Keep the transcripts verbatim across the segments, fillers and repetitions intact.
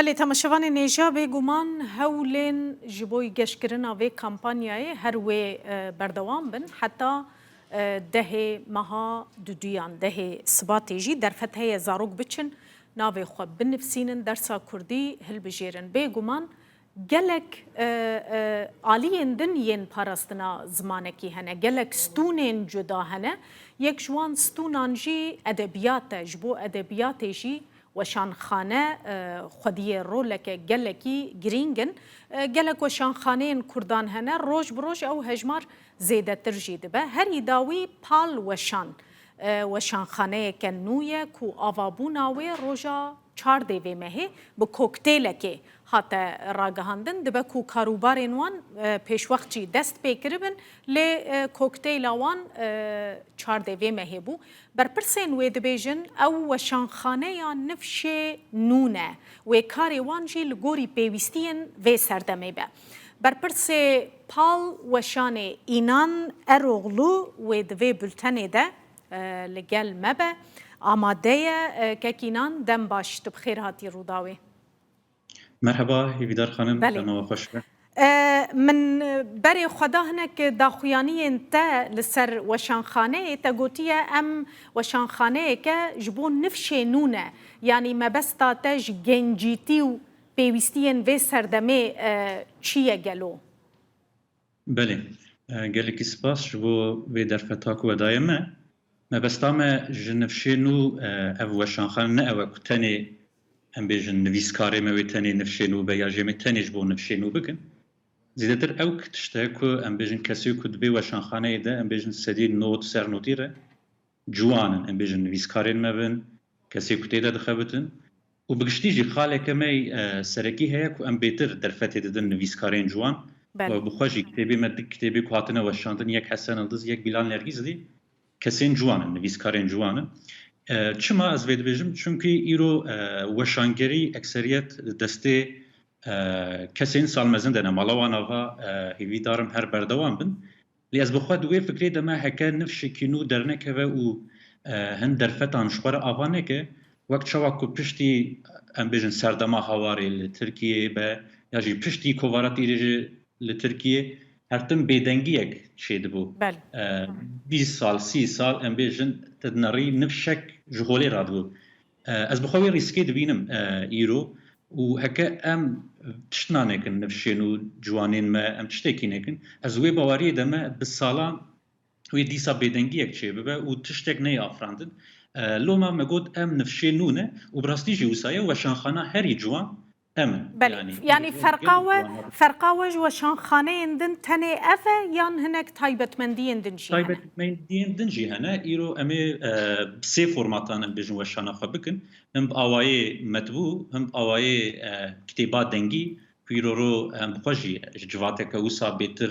Belê, temaşevanên hêja, bêguman hewlên ji bo geşkirina vê kampanyayê her wê, e, berdewam bin. Heta, e, dehê meha duduyan, dehê Sibatê jî derfet heye zarok biçin, navê xwe binivîsînin, dersa kurdî hilbijêrin. Bêguman gelek, e, e, aliyên din yên parastina zimanekî hene, gelek stûnên cuda hene. Yek ji wan stûnan jî edebiyat e. Ji bo edebiyatê jî weşanxane, e, xwediyê roleke gelekî girîng in. E, gelek weşanxaneyên kurdan hene, roj bi roj ew hejmar zêdetir jî dibe. Herî dawî Pal Weşan, e, weşanxaneyeke nû ye ku avabûna wê roja çardê vê mehê bi koktêlekê hate ragihandin. Dibe ku karûbarên wan, e, pêşwext jî dest pê kiribin, lê, e, kokteyla wan, e, çardê vê mehê bû. Berpirsên wê dibêjin, ew weşanxaneya nifşê nû ne. Wê karê wan jî li gorî pêwîstiyên vê serdemê be. Berpirsê Pal Weşanê Înan Eroglu wê di vê bultenê de, e, li gel me be. Amade ye, e, kek Înan, dem baş, tu bi xêr hatî Rûdawê. Merheba, Hêvîdar xanim, Belê. Dema we xweş be. E, min berê xwe da hinek daxuyaniyên te li ser weşanxaneyê, te gotiye em weşanxaneyeke ji bo nifşê nû ne. Yanî mebesta te ji gencîtî û pêwîstiyên vê serdemê, e, çi ye gelo? Belê. E, gelekî spas ji bo vê derfeta ku we daye me. Mebesta me ji nifşê nû, e, ev weşanxane ne ew e ku tenê, em bêjin, nivîskarê me wê tenê nifşê nû be ya jî em ê tenê ji bo nifşê nû bikin. Zêdetir ew tişt e ku em bêjin kesê ku di vê weşanxaneyê de, em bêjin sedî nod ser nodî re ciwan in, em bêjin nivîskarên me bin, kesê ku tê de dixebitin. Û bi giştî jî xaleke me, e, serekî heye ku em bêtir derfetê didin nivîskarên ciwan. Belê. Û bi xwe jî kitêbê me, di kitêbê ku hatine weşandin, yek Hesen Ildiz, yek Bilal Nergîz dî, kesên ciwan in, nivîskarên ciwan in. E, çima ez vê dibêjim? Çunkî îro, e, weşangerî ekseriyet destê, e, kesên sal mezin de ne. Mala wan ava, e, hêvîdar im her berdewam bin. Lê ez bi xwe di wê fikrê de me heke nifşekî nû dernekeve û, e, hin derfetan ji xwe re ava neke, wek çawa ku piştî, em bêjin, serdema hawarê li Tirkiyeyê be, ya jî piştî kovara tîrêjê li Tirkiyê, her tim bêdengiyek çêdibû. Belê. E, bîst sal, sî sal, em bêjin, te dinerî nifşek ji holê radibû. E, ez bi xwe wê rîskê dibînim, e, îro û heke em tiştna nekin nifşên û ciwanên me, em tiştekî nekin. Ez wê baweriyê de me bi salan wê dîsa bêdengiyek çêbibe û tiştek neyê afirandin. E, loma me got em nifşê nû ne û bi rastî jî wisa ye, weşanxana herî ciwan em in. Belê. Yanî, Yanî îro ferqa gelek we, ciwan e. Ferqa we ji weşanxaneyên din tenê ev e yan hinek taybetmendiyên din jî hene? Taybetmendiyên din jî hene. Îro em ê, e, bi sê formatan em bêjin weşana xwe bikin. Him bi awayê metbû, him bi awayê, e, kitêba dengî, ku îro ro em bi xwe jî ji civateke wisa bêtir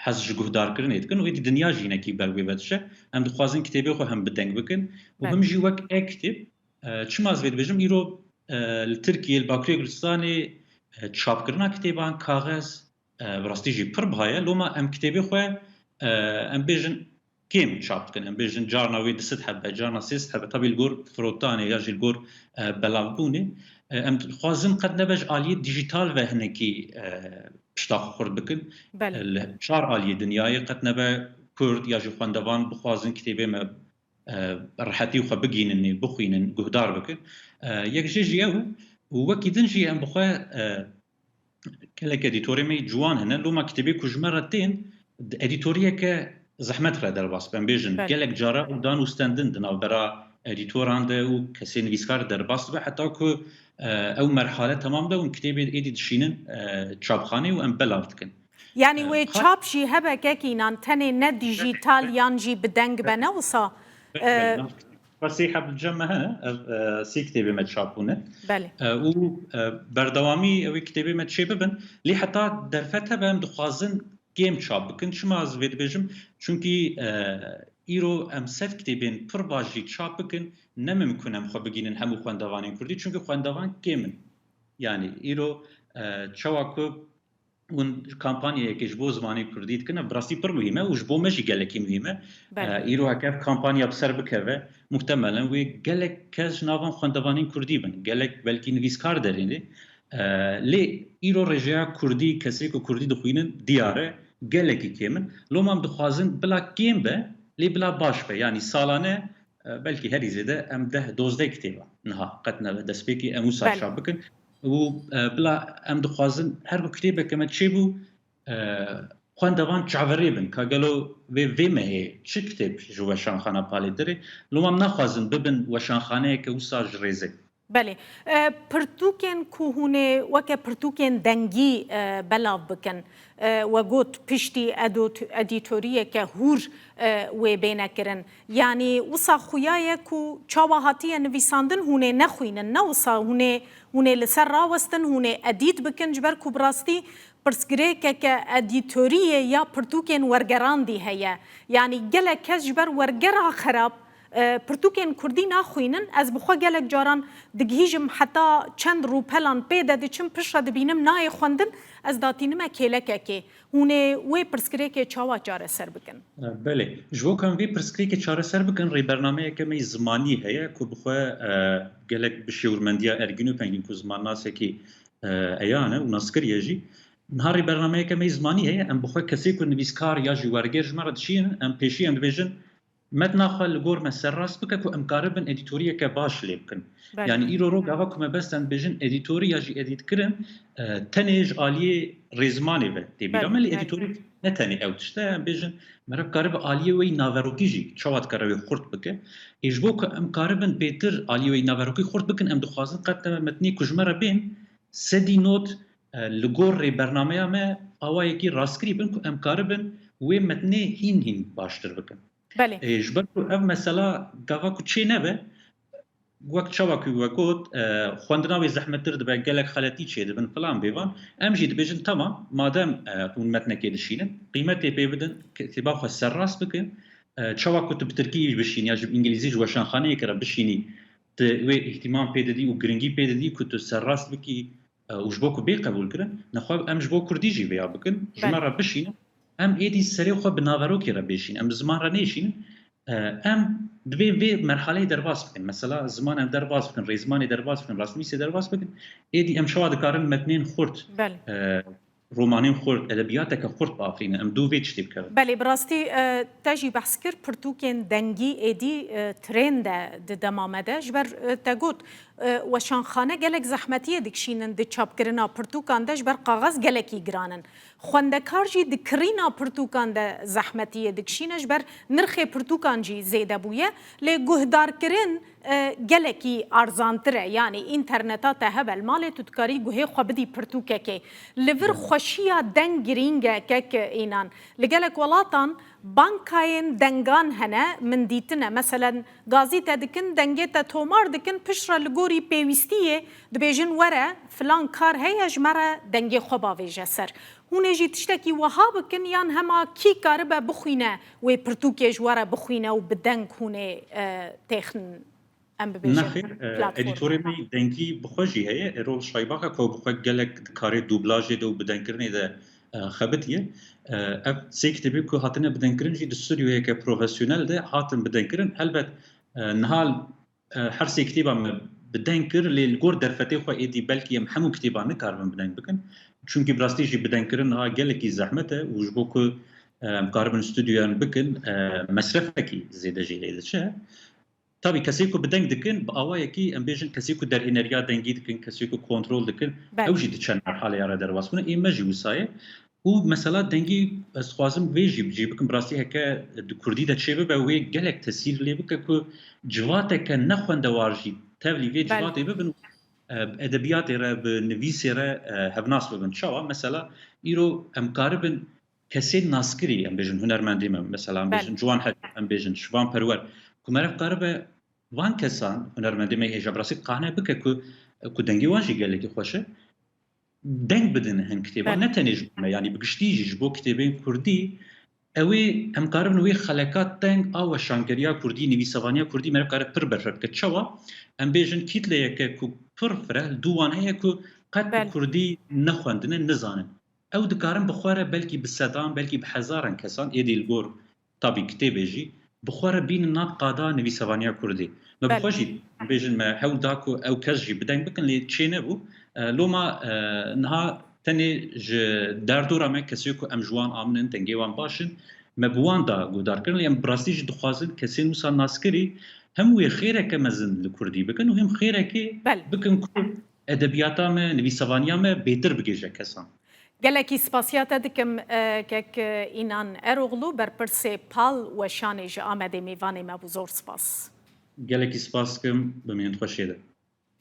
hez ji guhdarkirinê dikin û êdî dinya jî hinekî ber wê vedişe. Em dixwazin kitêbê xwe hem bi deng bikin û Belê. him jî wek e-kitêb, e, çima ez vê dibêjim, îro, e, li Tirkiyê, li Bakurê Kurdistanê, e, çapkirina kitêban kaxez, e, bi rastî jî pir biha ye. Loma em kitêbê xwe, e, em bêjin, kêm çap dikin. Em bêjin carna wê du sed hebe, carna sê sed hebe, tabî li gor firotanê ya jî li gor, e, belavbûnê. E, em dixwazin qet nebe ji aliyê dîjîtal ve hinekî, e, pişta xwe xurt bikin. Belê. E, li çar aliyê dinyayê qet nebe kurd ya jî xwendevan bixwazin kitêbê me, e, rehetî xwe bigînin, bixwînin, guhdar bikin. E, yek jê jî ew û wekî din jî em bi xwe, e, gelek edîtorê me ciwan hene. Loma kitêbê ku ji me re tên, di edîtoriyeke zehmet re derbas be. Em bêjin, Belê. gelek cara ew dan û stendin di navbera edîtoran de û kesê nivîskar derbas dibe, heta ku, e, ew merhale temam be û kitêbê êdî dişînin, e, çapxanê û em belav dikin. Yanî E, wê qal- çap jî hebe kek Înan, tenê ne dîjîtal yan jî bi deng be, ne wisa? Belê, E, belê. Sê heb li cem me hene, ev, e, sê kitêbê me çap bûne. Belê. E, û, e, berdewamî ew ê kitêbê me çê bibin. Lê heta derfet hebe em dixwazin kêm çap bikin. Çima ez vê dibêjim? Çunkî, e, îro em sed kitêbên pir baş jî çap bikin, ne mimkun em xwe bigînin hemû xwendevanên kurdî. Çunkî xwendevan kêm in. Yanî îro, e, çawa ku hûn kampanyayekê ji bo zimanê kurdî dikin, ev bi rastî pir muhîm e û ji bo me jî gelekî muhîm e. Belê. E, îro heke ev kampanya bi ser bikeve, muhtemelen wê gelek kes ji nav van xwendevanên kurdî bin. Gelek belkî nivîskar derêne. E, lê îro rêjeya kurdî, kesê ku kurdî dixwînin, diyar e, gelekî kêm in. Loma em dixwazin bila kêm be, lê bila baş be. Yanî salane, e, belkî herî zêde em deh dozdeh kitêba niha qet nebe destpêkê em wisa Belê. çap bikin. Û, e, bila em dixwazin her ku kitêbeke me çêbû, e, xwendevan çaverê bin, ka gelo vê, vê mehê çi kitêb ji weşanxana palê derê. Loma em naxwazin bibin weşanxaneyeke wisa ji rêzê. Belê. E, pirtûkên ku hûn ê weke pirtûkên dengî, e, belav bikin, e, we got piştî edot-, edîtoriyeke hûr, e, wê bêne kirin. Yanî wisa xuya ye ku çawa hatiye nivîsandin hûn ê nexwînin, ne wisa hûn ê, hûn ê li ser rawestin, hûn ê edît bikin, ji ber ku bi rastî pirsgirêkeke edîtoriyê ya pirtûkên wergerandî heye. Yanî gelek kes ji ber wergera xerab, e, pirtûkên kurdî naxwînin. Ez bi xwe gelek caran digihîjim heta çend rûpelan pê de diçim, piştre dibînim nayê xwendin, ez datînime kêlekekê. Hûn ê wê pirsgirêkê çawa çareser bikin? E, belê. Ji bo ku em vê pirsgirêkê çareser bikin, rêbernameyeke me yî zimanî heye ku bi xwe, e, gelek bi şêwirmendiya Ergîn Ûpengîn ku zimannasekî, e, eyan e û naskirî ye jî. Niha rêbernameyeke me yî zimanî heye, em bi xwe kesê ku nivîskar ya jî werger ji me re dişînin, em pêşî em dibêjin, metna xwe li gor me serrast bike ku em karibin edîtoriyeke baş lê bikin. Belê. Yanî îro ro gava ku me bes em dibêjin edîtorî ya jî edîtkirin, e, tenê ji aliyê rêzimanê ve tê bîra Belê, me, lê belê. edîtorî ne tenê ew tişt e, em bêjin meriv karibe aliyê wê yî naverokî jî çawa dikare wê xurt bike. Ê ji bo ku em karibin bêtir aliyê wê yî naverokî xurt bikin, em dixwazin qet nebe metnê ku ji me re bên sedî not, e, li gor rêbernameya me awayekî rastgirî bin ku em karibin wê metnê hîn hîn baştir bikin. Belê. E, ji ber ku ev mesela gava ku çê nebe, wek çawa ku we got, e, xwendina wê zehmettir dibe, gelek xeletî çêdibin, filan bêvan. Em jî dibêjin, tamam, madem, e, hûn metnekê dişînin, qîmetê pê bidin, kitêba xwe serrast bikin. E, çawa ku tu bi tirkî bişînî ya ji bi îngilîzî ji weşanxaneyeke re bişînî, tu wê îhtîmam pê didî û giringî pê didî ku tu serrast bikî, e, û ji bo ku bê qebûl kirin, nexwe em ji bo kurdî jî vêya bikin, ji me Belê. re bişînin, em êdî serê xwe bi naverokê re bêşînin, em bi ziman re nêşînin, e, em divê vê merhaleyê derbas bikin. Mesela ziman em derbas bikin, rêzimanê derbas bikin, rastnivîsê derbas bikin, êdî em çawa dikarin metnên xurt, Belê. e, romanên xurt, edebiyateke xurt biafirînin. Em dû vê tiştê bikevin. Belê, bi rastî, e, te jî behs kir, pirtûkên dengî êdî, e, trên de di dema me de. Ji ber, e, te got, e, weşanxane gelek zehmetiyê dikişînin di çapkirina pirtûkan de, ji ber kaxez gelekî giran in. Xwendekar jî di kirîna pirtûkan de zehmetiyê dikişîne, ji ber nirxê pirtûkan jî zêde bûye. Lê guhdarkirin e, gelekî arzantir e. Yanî înterneta te hebe li malê, tu dikarî guhê xwe bidî pirtûkekê. Li vir Evet. xweşiya deng girîng e kek Înan. Li gelek welatan bankayên dengan hene, min dîtine. Meselen, gazî te dikin, dengê te tomar dikin, piştre li gorî pêwîstiyê dibêjin, were, filan kar heye, ji me re dengê xwe bavêje ser. Hûn ê jî tiştekî wiha bikin, yan hema kî karibe bixwîne, wê pirtûkê ji we re bixwîne û bi deng hûn ê, e, têxin, em bibêjin, Nexêr, e, platforma? edîtorê me yî dengî bi xwe jî heye. Erol Şaybak e ku ew bi xwe gelek di karê dublajê de û bidengkirinê de, e, xebitiye. E, ev sê kitêbê ku hatine bidengkirin jî di studyoyeke profesyonel de hatin bidengkirin. Helbet, e, niha e, her sê kitêba me bi deng kir, lê li gor derfetê xwe êdî belkî em hemû kitêban nikaribin bi deng bikin. Çunkî bi rastî jî bi deng kirin niha gelekî zehmet e û ji bo ku, e, em karibin studyoyan bikin, e, mesrefekî zêde jî lê diçe. Tabî kesê ku bi deng dikin, bi awayekî em bêjin kesê ku derhêneriya dengî dikin, kesê ku kontrol dikin, Belê. ew jî diçe merhaleya re derbas bûne. Ê me jî wisa ye. Û mesela dengî ez dixwazim vê jî cî bikim, bi rastî heke di kurdî de çêbibe, wê gelek tesîr lê bike ku civateke nexwendewar jî tevlî vê Belê. civatê bibin û, e, bi edebiyatê re, bi nivîsê re, e, hevnas bibin. Çawa? Mesela îro em karibin kesên naskirî, em bêjin hunermendê me, mesela em Belê. bêjin Ciwan Helî, em bêjin Şivan Perwer, ku meriv karibe van kesan, hunermendê me hêja bi rastî qane bike ku, ku dengê wan jî gelekî xweş e, deng bidin hin kitêban. Belê. Ne tenê ji bo me, yanî bi giştî jî ji bo kitêbên kurdî, ew ê em karibin wê xelekat deng a weşangeriya kurdî, nivîsevaniya kurdî meriv kare pir berfireh bike. Çawa? Em bêjin kîtleyeke ku pir fireh li dû wan heye ku qet bi Belê. kurdî nexwendine, nizanin. Ew dikarin bi xwe re belkî bi sedan, belkî bi hezaran kesan, êdî li gor tabî kitêbê jî, bi xwe re bînin nav qada nivîsevaniya kurdî. Me bi Belê. xwe jî bêjin me hewl da ku ew kes jî bi deng bikin, lê çê nebû. E, loma e, niha tenê ji derdora me kesê ku em ji wan aminin, dengê wan baş in, me bi wan da guhdar kirin. Em bi rastî jî dixwazin kesên wisa naskirî hem wê xêreke mezin li kurdî bikin û hem xêrekê Belê. bikin ku edebiyata me, nivîsevaniya me bêtir bigihîje kesan. Gelekî spasiya te dikim, e, kek, e, Înan Eroğlu, berpirsê Pal Weşanê ji Amedê mêvanê me bû. Zor spas. Gelekî spas dikim, bimînin xweşiyê de.